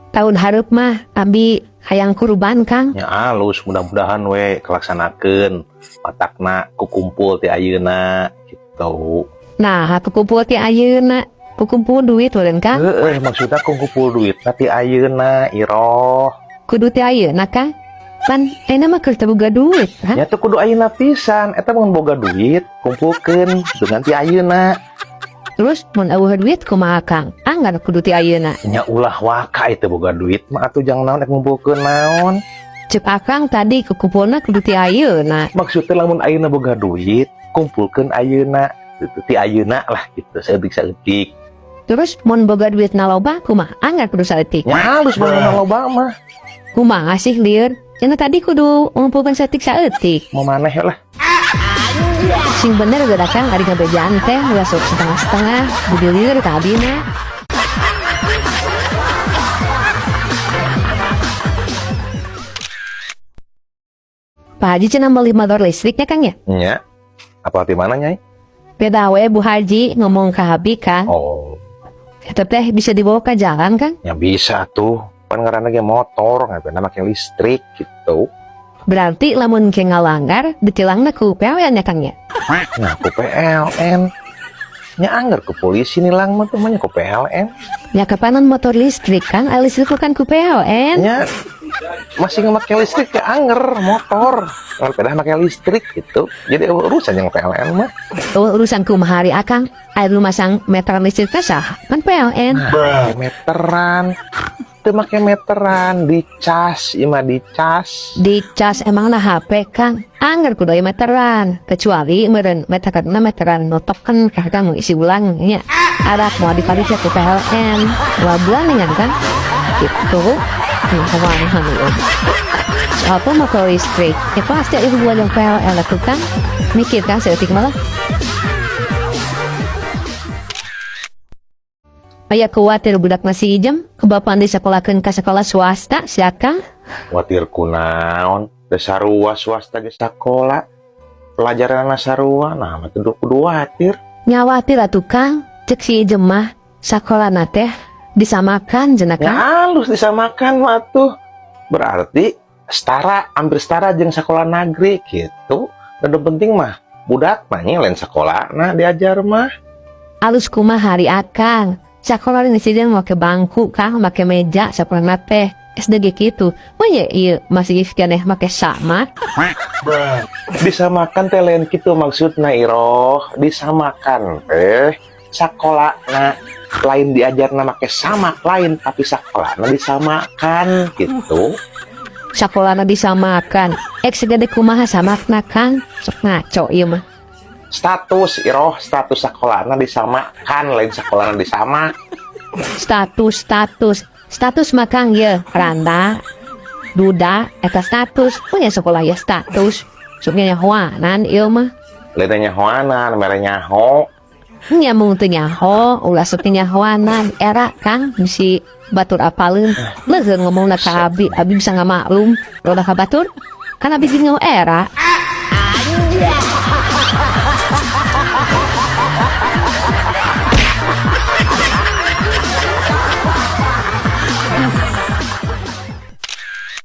Tahun hareup mah abi hayang kurban, Kang. Nya alus, mudah-mudahan we kelaksanakeun, matakna kukumpul ti ayeuna gitu. Nah, kukumpul ti ayeuna, kukumpul duit meureun, Kang. Heeh, maksudna kukumpul duit ti ayeuna, Iroh. Kudu ti ayeuna, Kang. Pan ayeuna mah keur teu boga duit, ha? Nya teu kudu ayeuna pisan, eta mun boga duit kumpulkeun dengan ti ayeuna. Terus mun euweuh duit kumaha, Kang? Anggar kudu ti ayeuna. Nya ulah waka itu boga duit mah atuh jang naon, rek ngumpulkeun naon. Cek Akang tadi kukumpulna kudu ti ayeuna. Maksudnya lamun ayeuna boga duit, kumpulkeun ayeuna gitu, ti ayeuna lah gitu, saeutik-saeutik. Terus mun boga duit na loba kumaha? Anggar kudu saeutik. Nya halus mun loba mah. Kumaha sih lieur? Cenah tadi kudu ngumpulkeun saeutik-saeutik. Mau maneh lah. Sing bener geura, Kang, ari ngabejaan teh ulah sok setengah-setengah, budi lieur ka abi mah. Pak Haji cenah meuli motor listriknya, Kang, ya? Nya. Apa di mana, Nyai? Beda we Bu Haji ngomong ke abi, Kang. Oh, Eta teh bisa dibawa ke jalan, Kang? Ya bisa tuh. Pan ngaranna ge motor, ngapain make listrik gitu. Berarti lamun ke ngalanggar ditilangna ku PLN ya, Kang, ya? Nah, ku PLN. Nya anggar ke polisi nilang mah tuh mah ku PLN. Ya kapanan motor listrik, Kang, ai listrik kan ku PLN. Nya masih ngepake listrik ya anger motor. Kalau pedah make listrik gitu. Jadi urusan yang PLN mah. Oh, urusan kumaha ari Akang? Ai lu masang meteran listrik teh saha? Kan PLN. Nah, meteran. Teu make meteran, dicas, ieu mah dicas. Dicas emangna HP, Kang? Angger kudu aya meteran. Kecuali meureun meteranna meteran nu token kah kamu isi ulang nya. Arak moal dipakai ku PLN. 2 bulan dengan kan? Gitu. Nah, apa motor listrik? Ya pasti ada hubungan yang PLN lah kan? Mikir kan saeutik malah. Aya kuatir budak masih ijem, kebapaan disekolahkeun ka sekolah swasta, siaka? Kuatir kunaon, da sarua swasta ge sakola. Pelajaranna sarua, nah mah teu kudu kuatir. Nyawatir atuh, Kang, cek si ijem mah sakolana teh disamakan cenah, Ya Kang. Halus disamakan mah tuh. Berarti setara, hampir setara jeung sekolah negeri gitu. Dan yang penting mah budak mah nya lain sekolah nah diajar mah. Alus kumaha ari Akang? Sakola ini sih make bangku, Kang, make meja sakolana teh. SD ge kitu. Mah ya ieu masih keneh make sama. Disamakan teh lain kitu maksudna, Iroh, disamakan teh sakolana lain diajarna make samak lain, tapi sakolana disamakan gitu. Sakolana disamakan. Ek segede kumaha samakna, Kang? Sok ngaco ieu mah. Status, Iroh, status sakolana disamakan, lain sakolana disamak. Status, status. Status mah, Kang, ye randa duda eta status, punya sekolah ya status. Sok nyahoanan ieu mah. Lain nyahoanan, mere nyaho. Nya mung teu nyaho, ulah sok nyahoanan era, Kang, bisi batur apaleun. Leuheung ngomongna ka abi, abi bisa ngamaklum roda ka batur. Kan abi ge era.